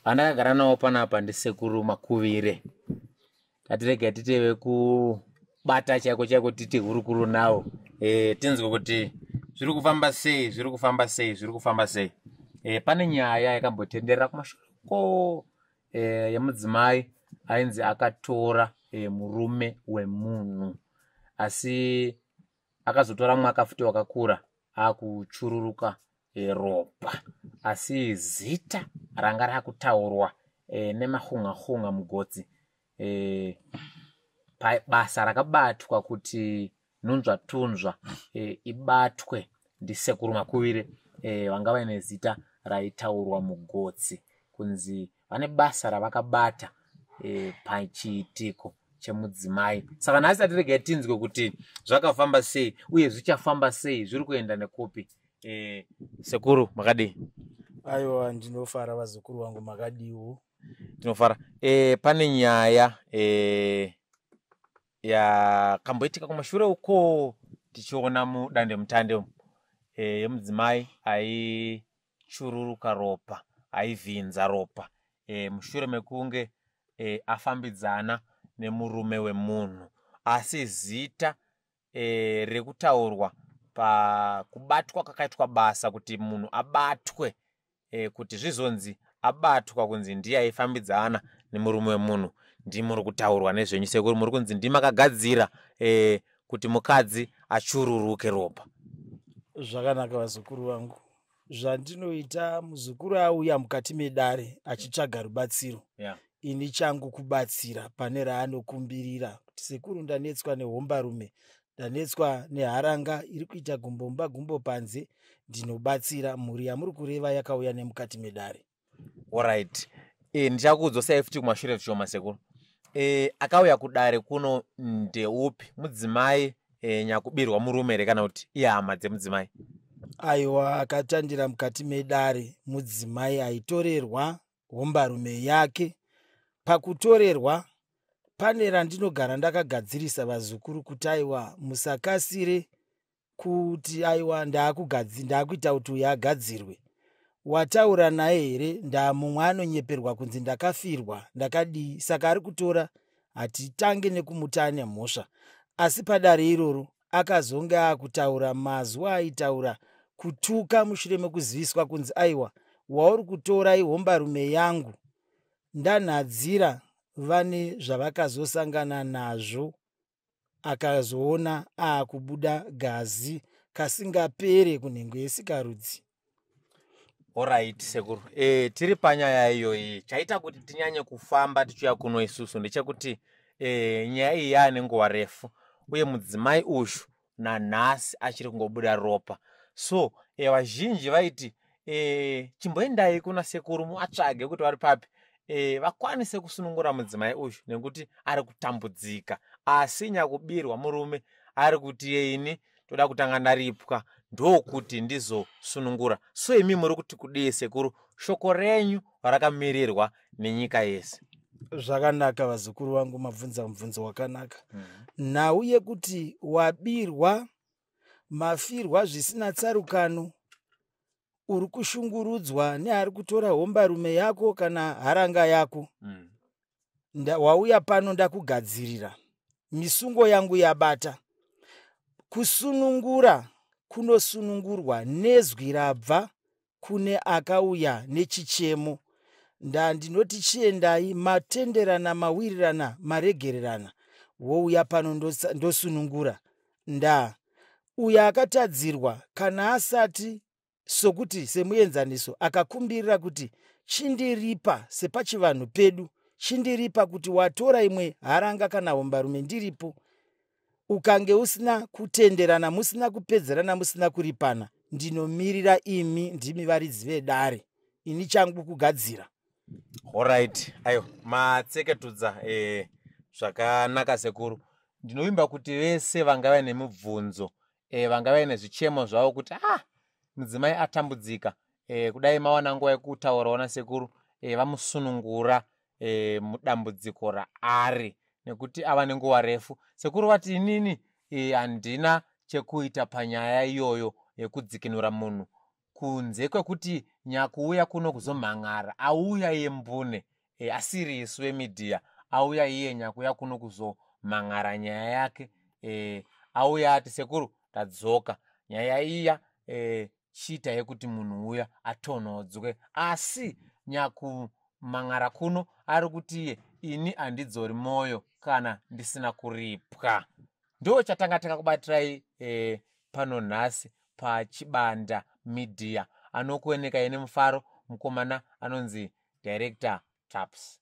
Vandakagara navo panapa ndisekuru Makuvire. Tatirega titeve kubata chaiko chaiko titi hurukuru nawo, tinzwe kuti zviri kufamba sei, zviri kufamba sei, zviri kufamba sei. Pane nyaya yakambotenderera kumashure ko yemudzimai ainzi akatora murume wemunhu, asi akazotora mwaka futi wakakura akuchururuka ropa, asi zita ranga rakutaurwa nemahunga-hunga mugotsi, basa rakabatwa kuti nhunzvatunzva ibatwe ndisekuru Makuvire, vanga vaine zita raitaurwa mugotsi kunzi vane basa ravakabata pachiitiko chemudzimai. Saka nhasi atiregai tinzwe kuti zvakafamba sei uye zvichafamba sei, zviri kuenda nekupi. Sekuru, makadii? Aiwa, ndinofara vazukuru vangu, makadiwo? Tinofara. Pane nyaya yakamboitika kumashure uko tichiona mudande mutande, yemudzimai aichururuka ropa, aivhinza ropa, mushure mekunge afambidzana nemurume wemunhu, asi zita rekutaurwa pakubatwa kwakaitwa basa kuti munhu abatwe, kuti zvizonzi abatwa kunzi ndiye aifambidzana nemurume wemunhu, ndimuri kutaurwa nezvenyu sekuru. Muri kunzi ndimakagadzira kuti mukadzi achururuke ropa. Zvakanaka vazukuru vangu. Zvandinoita, muzukuru auya mukati medare achitsvaga rubatsiro, ini changu kubatsira pane raanokumbirira kuti sekuru, ndanetswa nehombarume, ndanetswa neharanga iri kuita gumbomba gumbo panze. Ndinobatsira mhuri yamuri kureva yakauya nemukati medare. Alright, ndichakudzosai futi kumashure zvishoma sekuru. Akauya kudare kuno ndeupi? Mudzimai nyakubirwa murume here, kana kuti ihama dzemudzimai? Aiwa, akatandira mukati medare mudzimai aitorerwa hombarume yake. Pakutorerwa pane randinogara ndakagadzirisa vazukuru kuti aiwa, musakasire kuti aiwa, ndaakuita kuti uyu agadzirwe. Wataura naye here? Ndamumwe anonyeperwa kunzi ndakafirwa, ndakadii, saka ari kutora. Hatitange nekumuti ane mhosva, asi padare iroro akazonge akutaura mazwi aitaura kutuka mushure mekuziviswa kunzi aiwa, wauri kutora ihombarume yangu. Ndanhadzira vane zvavakazosangana nazvo, akazoona aakubuda gazi kasingapere kunhengo yesikarudzi. Alright sekuru, tiri panyaya iyoyi. Chaita kuti tinyanye kufamba tichiuya kuno isusu ndechekuti nyaya iyi yaane nguva refu, uye mudzimai uyu nanhasi achiri kungobuda ropa. So vazhinji vaiti chimboendai kuna sekuru muatsvage kuti vari papi, vakwanise kusunungura mudzimai uyu nekuti ari kutambudzika. Asi nyakubirwa murume ari kuti yeini, toda kutanga ndaripwa ndokuti ndizosunungura. So imi muri kuti kudii sekuru? Shoko renyu rakamirirwa nenyika yese. Zvakanaka vazukuru vangu, mabvunza mubvunzo wakanaka. Nhau yekuti wabirwa, mafirwa zvisina tsarukano, uri kushungurudzwa neari kutora hombarume yako kana haranga yako, wauya pano ndakugadzirira, misungo yangu yabata. Kusunungura kunosunungurwa nezwi rabva kune akauya nechichemo. Ndandinoti chiendai matenderana, mawirirana, maregererana, wouya pano ndosunungura. Nda uyo akatadzirwa kana asati, sokuti semuenzaniso akakumbirira kuti chindiripa sepachivanhu pedu, chindiripa kuti watora imwe haranga kana hombarume ndiripo. Ukange usina kutenderana, musina kupedzerana, musina kuripana, ndinomirira imi, ndimi varidzi vedare, ini changu kugadzira. Alright, ayo matseketudza zvakanaka sekuru. Ndinovimba kuti vese vangava nemibvunzo, vanga vaine zvichemo zvavo kuti mudzimai atambudzika, kudai mawana nguva yekutaurawo nasekuru, vamusunungura mudambudziko raari, nekuti ava nenguva refu. Sekuru vati inini handina chekuita panyaya iyoyo yekudzikinura munhu. Kunze kwekuti nyakuuya kuno kuzomhan'ara auya iye mbune, asiri isu vemidhiya, auya iye nyakuuya kuno kuzomhan'ara nyaya yake. Auya ati, "Sekuru, tadzoka, nyaya iya, chiita yekuti munhu uya atonhodzwe." Asi nyakumhan'ara kuno ari kuti iye, "Ini handidzori mwoyo kana ndisina kuripwa." Ndo chatanga takakubatirai pano nhasi paChibanda Media. Anokuonekai nemufaro mukomana anonzi Director Taps.